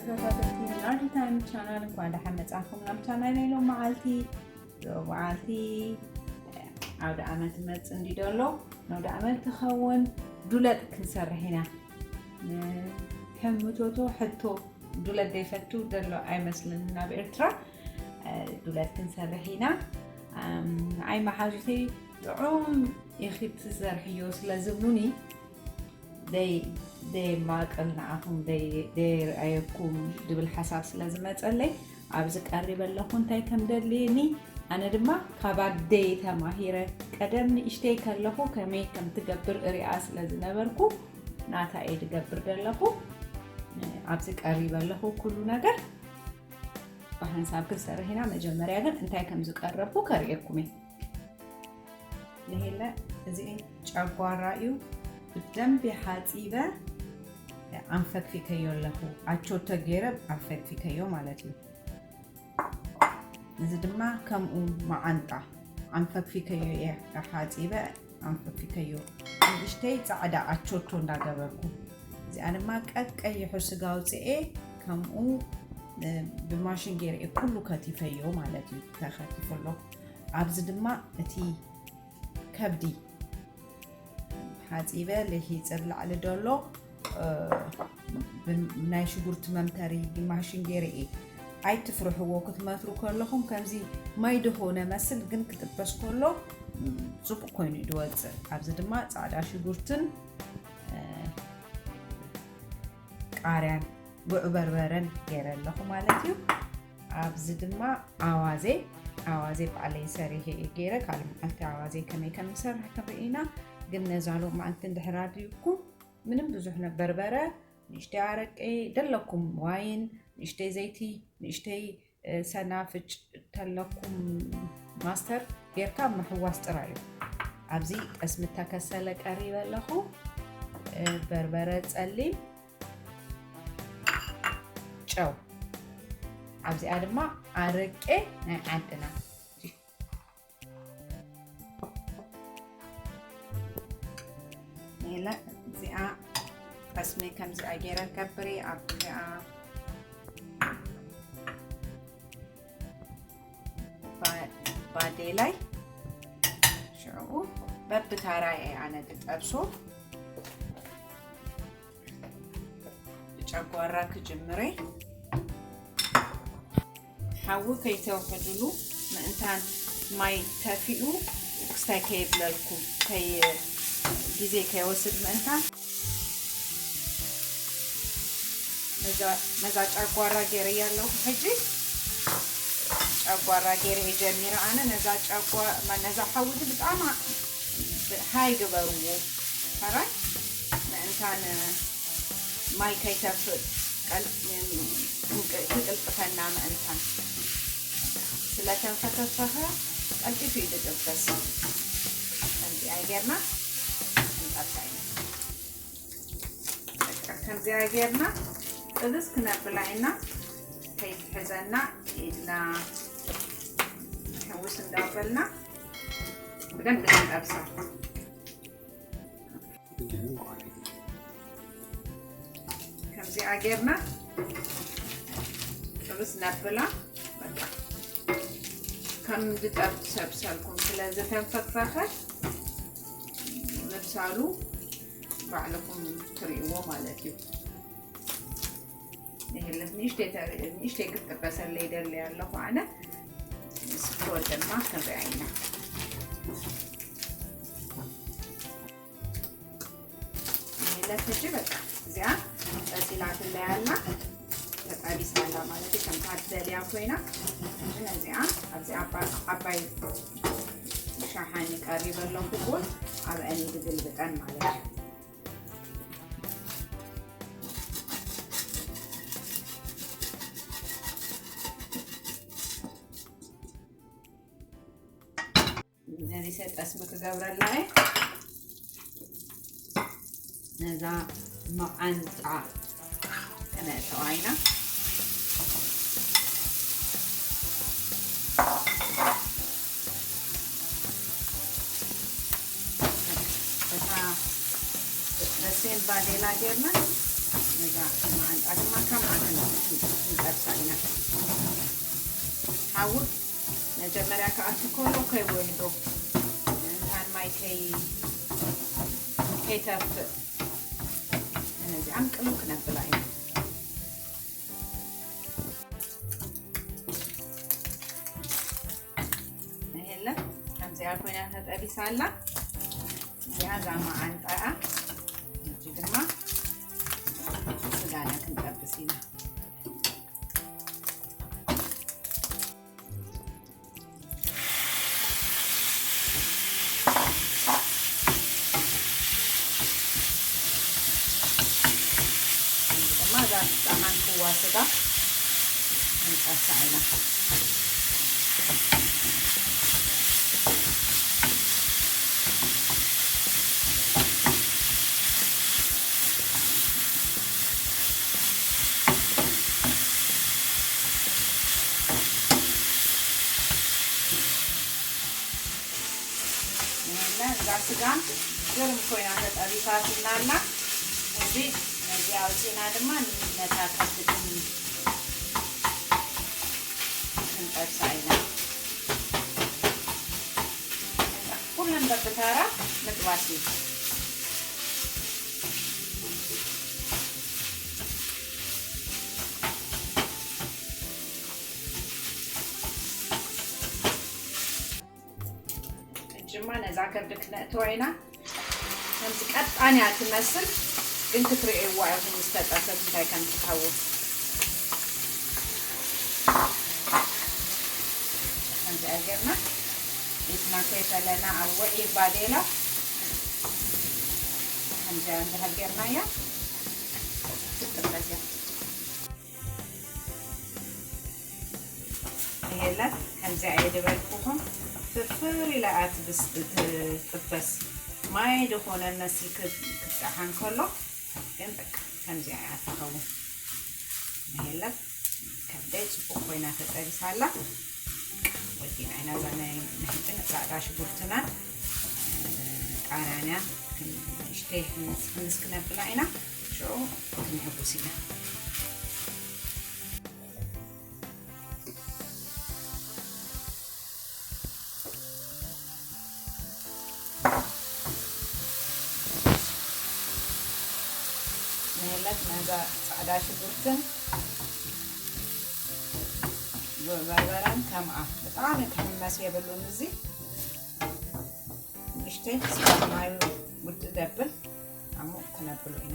ተኸታተልቲ ናርዲ ታይም ቻናል፣ እንኳን ደሓን መጻኹም ናብ ቻናል። ሎም መዓልቲ ሎም መዓልቲ ኣውደ ዓመት መጽ እንዲ ደሎ፣ ንኣውደ ዓመት ትኸውን ዱለት ክንሰርሕ ኢና። ን-፣ ከም ምቶቶ ሕቶ ዱለት ዘይፈቱ ደሎ ኣይመስልን ኣብ ኤርትራ። እ፣ ዱለት ክንሰርሕ ኢና። ኣም፣ ንዓይ መሓዙተይ ጥዑም ኢኺ ትሰርሕዮ ስለ ዝብሉኒ፣ ደይ-፣ ደየማቅል ንዓኹም ደይ-፣ ደየርኣየኩም ድብል ሓሳብ ስለ ዝመጸለይ፣ ኣብዚ ቀሪበ ኣለኹ እንታይ ከም ደልየኒ። ኣነ ድማ ካብ ኣደይ ተማሂረ። ቀደም ንእሽተይ ከለኹ ከመይ ከም ትገብር እሪኣ ስለ ዝነበርኩ፣ ናታ እየ ዝገብር ዘለኹ። ኣብዚ ቀሪበ ኣለኹ ኩሉ ነገር። ብሓንሳብ ክንሰርሕ ኢና። መጀመርያ ግን እንታይ ከም ዝቀረብኩ ከርእየኩም እየ። ንሄለ፣ እዚ ጨጓራ እዩ። ብደንቢ ሓጺበ ኣንፈክፊከዮ ኣለኹ። ኣቾቶ ገይረ ኣንፈክፊከዮ ማለት እዩ። እዚ ድማ ከምኡ መዓንጣ ኣንፈክፊከዮ እየ ሓጺበ ኣንፈክፊከዮ። ንእሽተይ ጻዕዳ ኣቾቶ እንዳገበርኩ፣ እዚኣ ድማ ቀቀይሑ ስጋ ኣውፅኤ ከምኡ፣ እ፣ ብማሽን ገይረ እየ ኩሉ ከቲፈዮ ማለት እዩ። ተኸቲፉ ኣሎ። ኣብዚ ድማ እቲ ከብዲ ሓፂበ ልሒፀ ብላዕሊ ደሎ፣ እ፣ ብ-፣ ናይ ሽጉርቲ መምተሪ ብማሽን ገይረ እየ። ኣይትፍርሕዎ፣ ክትመትሩ ከለኹም ከምዚ ማይ ደኾነ መስል ግን ክጥበስ ከሎ፣ ም፣ ጽቡቅ ኮይኑ እዩ ዝወጽእ። ኣብዚ ድማ ጻዕዳ ሽጉርትን፣ እ፣ ቃርያን ጉዕ በርበረን ገይረ ኣለኹ ማለት እዩ። ኣብዚ ድማ ኣዋዜ፣ ኣዋዜ ባዕለይ ሰሪሐ እየ ገይረ። ካልእ መዓልቲ ኣዋዜ ከመይ ከም ንሰርሕ ክንርኢ ኢና። ግን ነዛ ሎማዓንቲ እንድሕር ኣድልዩኩም ምንም ብዙሕ ነ-፣ በርበረ፣ ንእሽተይ ኣረቄ፣ ደለኩም ዋይን፣ ንእሽተይ ዘይቲ፣ ንእሽተይ፣ እ፣ ሰናፍጭ ተለኩም ማስተር ጌርካ ምሕዋስ ጥራይ እዩ። ኣብዚ ጠስሚ ተከሰለ ቀሪበ ኣለኹ። እ፣ በርበረ ጸሊም፣ ጨው። ኣብዚኣ ድማ ኣረቄ ናይ ዓድና። ኔለ እዚኣ ጠስሚ ከምዚኣ ገይረ ከብሪ ኣብዚኣ ባ-፣ ባዴላይ ሽዑ በብታራ እየ ኣነ ዝጠብሶ። ብጨጓራ ክጅምር እየ። ሓዊ ከይተውሕድሉ ምእንታን ማይ ተፊኡ ክስታይ ከየብለልኩም፣ ከይ-፣ ግዜ ከይወስድ ምእንታን። ነዛ፣ ነዛ ጨጓራ ገይረያ ኣለኹ። ሕጂ ጨጓራ ገይረ እየ ጀሚረ ኣነ። ነዛ ጨጓ-፣ ማ-፣ ነዛ ሓዊ ግን ብጣዕሚ ሃይ ግበርዎ። ሕራይ ምእንታን ማይ ከይተፍእ ቀል-፣ ክቅልጥፈና ምእንታን። ስለ ተንፈተፈኸ ቀልጢፉ እዩ ዝጥበስ። ከምዚኣ ጌርና ክንጠብሳ ኢና። በቃ ከምዚኣ ጌርና ጥብስ ክነብላ ኢና። ከይትሕዘና ኢድና ሕውስ እንዳበልና ብደንብ ክንጠብሳ። ከምዚኣ ጌርና ጥብስ ነብላ። በቃ ከም ዝጠብስ ሰብሰልኩም ስለ ዝተንፈክፈኸ ምብሳሉ ባዕልኹም ትርእይዎ ማለት እዩ። ይህልፍ ንእሽተይ ተ-፣ ንእሽተይ ክትጥበሰለይ ይደሊ ኣለኹ ኣነ። ምስ ክትወደማ ክንሪኣ ኢና። ይህልፍ ሕጂ በቃ እዚኣ በሲላትለይ ኣላ፣ ተጠቢሳ ኣላ ማለት እዩ። ከምታ ትደልያ ኮይና፣ ሕጂ ነዚኣ ኣብዚ ዓባ-፣ ዓባይ ሸሓኒ ቀሪበ ኣለኹ፣ ቡን ኣብአን ይግልብጠን ማለት እዩ። ነዚ ሰጠስሚ ክገብረላ እየ። ነዛ መዓንጣ ክነእተዋ ኢና። እታ በሴን ባዴላ ጌርና እዛ መዓንጣ ድማ ከም ኣክል ክንጠብሳ ኢና። ሓዊ መጀመርያ ክኣቱ ከሎ ከይወህዶ፣ እንታን ማይ ከይ-፣ ከይተፍእ፣ ነዚኣም ቅልው ክነብላ ኢና። የለ፣ ከምዚኣ ኮይና ተጠቢሳ ኣላ። እዚኣ እዛ መዓንጣኣ። ሕጂ ድማ ስጋና ክንጠብስ ኢና። እዚ ድማ እዛ ዝጠሓንክዋ ስጋ ንጠብሳ ኢና። ንህና እዛ ስጋም ግርም ኮይና ተጠቢሳትና ኣላ። እዚ ነዚ ኣውፂና ድማ ነታ ከብቲ ክንጠብሳ ኢና። ኩለን በብታራ ምጥባስ እዩ። ሕጂ ድማ ነዛ ከብዲ ክነእትዋ ኢና። ከምዚ ቀጣን እያ ትመስል፣ ግን ክትርእይዋ ኢኹም ምስ ተጠብሰት እንታይ ከም ትኸውን። ከምዚኣ ጌርና ኢድና ከይፈለና ኣብ ውዒ ባዴላ ከምዚኣ እንድሕር ጌርናያ ትጥበስ እያ። ይሄላት ከምዚኣ እየ ዝበልኩኹም። ፍርፍር ኢላ እያ ትብስ-፣ ትጥበስ። ማይ ዝኾነ መስል ክብ-፣ ክብጣሓ እንከሎ ግን በቃ ከምዚኣ እያ ትኸውን። ይሄላት ከብደይ ጽቡቕ ኮይና ተጠቢሳ ኣላ። ወዲና ኢና እዛ ናይ፣ ናይ ሕጂ ጻዕዳ ሽጉርትና፣ ቃርያና ንእሽተይ ሕንስ ሕንስ ክነብላ ኢና። ሽዑ ክንሕጉስ ኢና። ንሄለት ነዛ ጻዕዳ ሽጉርትን በርበረን ከምኣ ብጣዕሚ ክሕመስ የብሉን። እዚ ንእሽተይ ስጋብ ማዩ ውድእ ደብል ኣሞ ክነብሎ ኢና።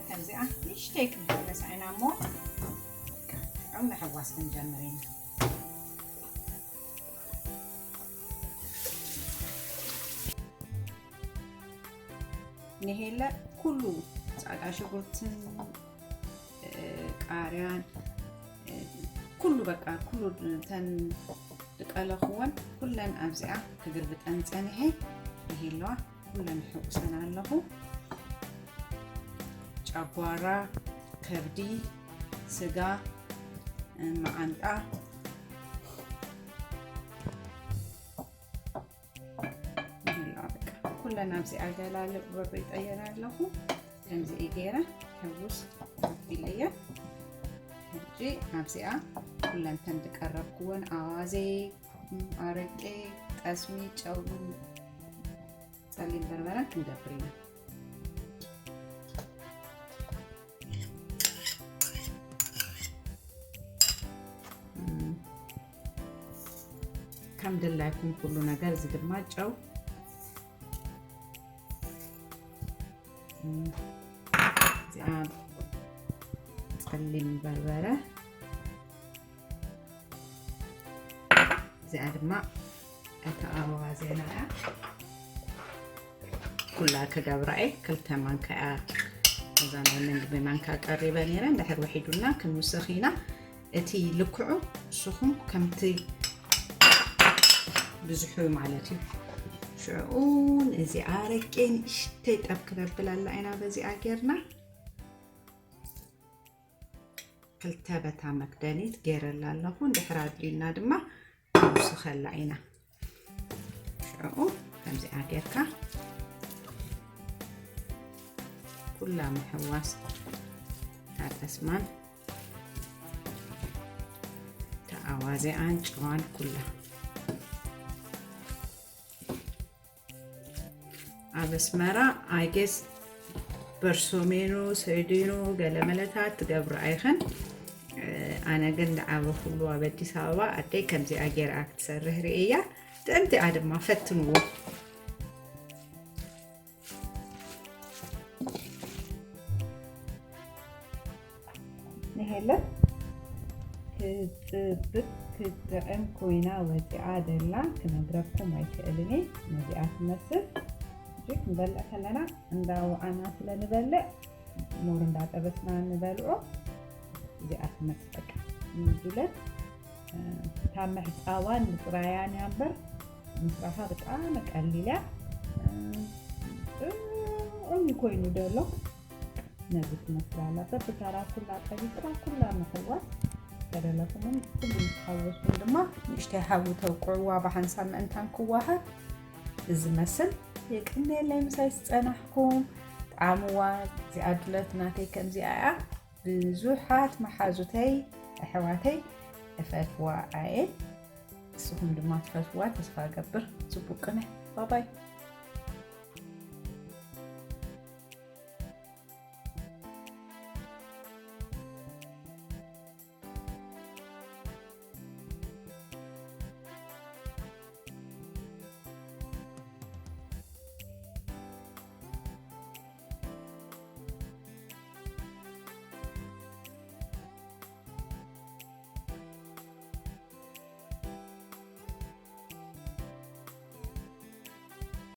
ከምዚኣ ንእሽተይ ክንሕመስ ኢና እሞ ከም ምሕዋስ ክንጀምር ኢና። ንሄለ ኩሉ ጻዕዳ ሽጉርትን፣ እ፣ ቃርያን፣ እ፣ ኩሉ በቃ ኩሉ ተን ዝቀለኽወን ኩለን ኣብዚኣ ክግልብጠን ጸኒሐ። ንሄለዋ ኩለን ሕቁሰን ኣለኹ። ጨጓራ፣ ከብዲ፣ ስጋ፣ እ፣ መዓንጣ፣ ይህሉ በቃ ኩለን ኣብዚ ኣገላልብ በበይጠየን ኣለኹ። ከምዚ ገይረ ሕውስ ኣቢለየ። ሕጂ ኣብዚኣ ኩለን ተን ዝቀረብክወን ኣዋዜ፣ ኣረቄ፣ ጠስሚ፣ ጨው፣ ጸሊም በርበረ ክንገብር ኢና። ከም ድላይኩም ኩሉ ነገር፣ እዚ ድማ ጨው፣ እዚኣ ጸሊም በርበረ፣ እዚኣ ድማ እታ ኣዋዜና እያ። ኩላ ክገብራ እየ። ክልተ ማንካ እያ። እዛ ናይ መግቢ ማንካ ቀሪበ ነይረ። እንድሕር ውሒዱና ክንውስኽ ኢና። እቲ ልክዑ ንስኹም ከምቲ ብዙሑ ማለት እዩ። ሽዑ ነዚ ኣረቄ ንእሽተይ ጠብ ክነብል ኣላ ኢና በዚኣ ጌርና። ክልተ በታ መክደኒት ገይረላ ኣለኹ። እንድሕር ኣድልዩና ድማ ንውስኸላ ኢና። ሽዑ ከምዚኣ ጌርካ ኩላ ምሕዋስ፣ እታ ጠስማን እታ ኣዋዜኣን ጨዋን ኩላ። ኣብ ኣስመራ፣ I guess፣ በርሶሜኖ፣ ሰይዲኖ፣ ገለመለታት ትገብራ ኣይኸን። ኣነ ግን ዝዓበኹሉ ኣብ ኣዲስ ኣበባ ኣደይ ከምዚኣ ጌራ ክትሰርሕ ርእያ። ጥዕምቲ እያ ድማ፣ ፈትንዎ። ንሄለን ክትጽብቅ ክትጥዕም ኮይና ወጺኣ ደላ ክነግረኩም ኣይክእልን እየ። ነዚኣ ትመስል። እሺ፣ ክንበልዕ ከለና እንዳወዓና ስለ ንበልዕ፣ ሞር እንዳጠበስና ንበልዖ። እዚኣ ትመስል። በቃ፣ ንዱለት፣ እ፣ እታ ምሕጻዋን ምጽራያን እያ እምበር፣ ምስራሓ ብጣዕሚ ቀሊል እያ። እ፣ ጥዑም ኮይኑ ደሎ። ነዚ ትመስል ኣላ። በብተራ ኩላ ጠቢስካ፣ ኩላ ምሕዋስ። ከደለኹምን ኩሉ ምስ ሓወስኩም ድማ ንእሽተይ ሓዊ ተውቅዕዋ፣ ብሓንሳብ ምእንታን ክዋሃድ። እዚ መስል የቀንየለይ ምሳይ ዝጸናሕኩም። ጣዕምዋ፣ እዚኣ ድለት ናተይ ከምዚኣ እያ። ብዙሓት መሓዙተይ፣ ኣሕዋተይ እፈትዋ ኣየ። ንስኹም ድማ ትፈትዋ ተስፋ እገብር። ጽቡቅ ቅነ። ባባይ።